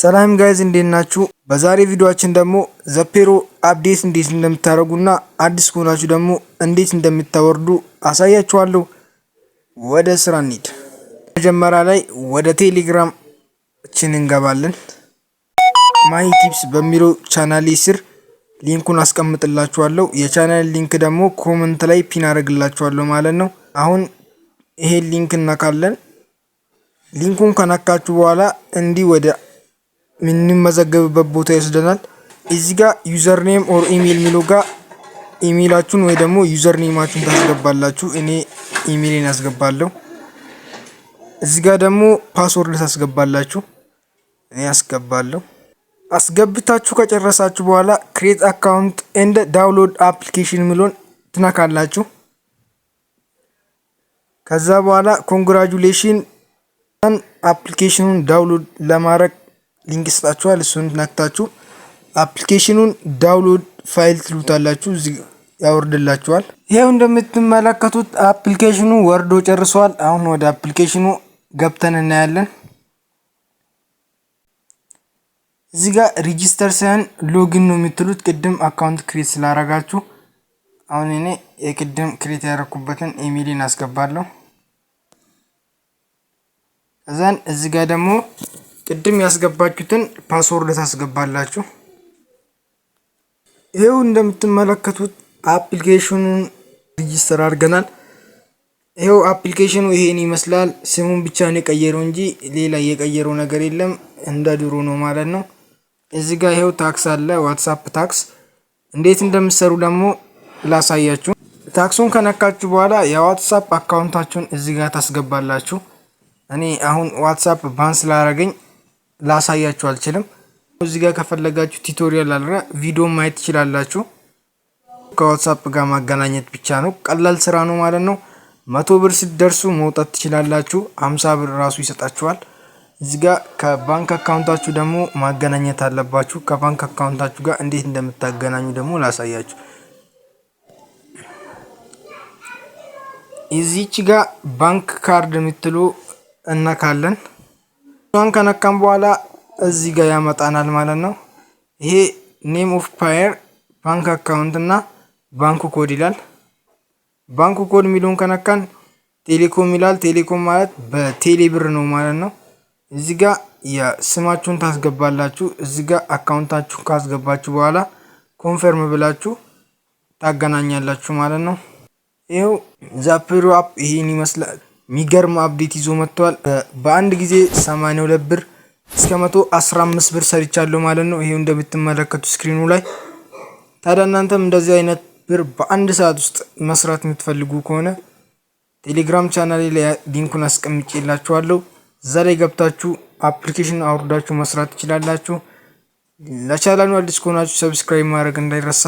ሰላም guys፣ እንዴት ናችሁ? በዛሬ ቪዲዮአችን ደግሞ ዘፔሮ update እንዴት እንደምታደርጉና አዲስ ከሆናችሁ ደግሞ እንዴት እንደምታወርዱ አሳያችኋለሁ። ወደ ስራ እንሂድ። መጀመሪያ ላይ ወደ ቴሌግራማችን እንገባለን። ማይ ቲፕስ በሚለው ቻናሌ ስር link ኡን አስቀምጥላችኋለሁ። የ channel link ደግሞ comment ላይ pin አደርግላችኋለሁ ማለት ነው። አሁን ይሄን link እነካለን። Link ኡን ከነካችሁ በኋላ እንዲህ ወደ የምንመዘገብበት ቦታ ይወስደናል። እዚህ ጋር username or email የሚለው ጋር ኢሜይላችሁን ወይ ደግሞ username ኣችሁን ታስገባላችሁ። እኔ ኢሜይሌን አስገባለሁ። እዚህ ጋር ደግሞ password ታስገባላችሁ። እኔ አስገባለሁ። አስገብታችሁ ከጨረሳችሁ በኋላ create account and download application የሚለውን ትነካላችሁ። ከዛ በኋላ congratulation፣ application ኑን download ለማድረግ link ይሰጣችኋል። እሱን ነክታችሁ application ኑን download file ትሉታላችሁ። እዚህ ያወርድላችኋል። ይሄው እንደምትመለከቱት application ኑ ወርዶ ጨርሷል። አሁን ወደ application ኑ ገብተን እናያለን። እዚህ ጋር register ሳይሆን login ነው የምትሉት። ቅድም account create ስላረጋችሁ አሁን እኔ የቅድም create ያደረኩበትን ኢሜይልን አስገባለሁ። ከዛን እዚህ ጋር ደግሞ ቅድም ያስገባችሁትን password ታስገባላችሁ። ይኸው እንደምትመለከቱት application ኑን register አድርገናል። ይኸው application ኑ ይሄን ይመስላል። ስሙን ብቻ ነው የቀየረው እንጂ ሌላ የቀየረው ነገር የለም። እንደ ድሮ ነው ማለት ነው። እዚህ ጋር ይኸው task አለ፣ WhatsApp task እንዴት እንደምትሰሩ ደግሞ ላሳያችሁ። Task ኡን ከነካችሁ በኋላ የ WhatsApp account ኣችሁን እዚህ ጋር ታስገባላችሁ። እኔ አሁን WhatsApp ban ስላደረገኝ ላሳያችሁ አልችልም። እዚህ ጋር ከፈለጋችሁ tutorial አለ፣ ቪዲዮ ማየት ትችላላችሁ። ከ WhatsApp ጋር ማገናኘት ብቻ ነው። ቀላል ስራ ነው ማለት ነው። 100 ብር ስትደርሱ መውጣት ትችላላችሁ። 50 ብር ራሱ ይሰጣችኋል። እዚህ ጋር ከባንክ account ኣችሁ ደግሞ ማገናኘት አለባችሁ። ከባንክ account ኣችሁ ጋር እንዴት እንደምታገናኙ ደግሞ ላሳያችሁ። እዚች ጋር bank card የምትሉ እነካለን። እሷን ከነካን በኋላ እዚህ ጋር ያመጣናል ማለት ነው። ይሄ name of payer፣ bank account እና bank code ይላል። Bank code የሚለውን ከነካን ቴሌኮም ይላል። ቴሌኮም ማለት በቴሌ ብር ነው ማለት ነው። እዚህ ጋር የስማችሁን ታስገባላችሁ። እዚህ ጋር account ኣችሁን ካስገባችሁ በኋላ confirm ብላችሁ ታገናኛላችሁ ማለት ነው። ይኸው ዛፔሮ app ይሄን ይመስላል። የሚገርም update ይዞ መጥቷል። በአንድ ጊዜ 82 ብር እስከ 115 ብር ሰርቻለሁ ማለት ነው። ይሄው እንደምትመለከቱ screen ኑ ላይ። ታዲያ እናንተም እንደዚህ አይነት ብር በአንድ ሰዓት ውስጥ መስራት የምትፈልጉ ከሆነ ቴሌግራም ቻናሌ ላይ link ኡን አስቀምጬላችኋለሁ። እዛ ላይ ገብታችሁ application አውርዳችሁ መስራት ትችላላችሁ። ለቻናሉ አዲስ ከሆናችሁ subscribe ማድረግ እንዳይረሳ።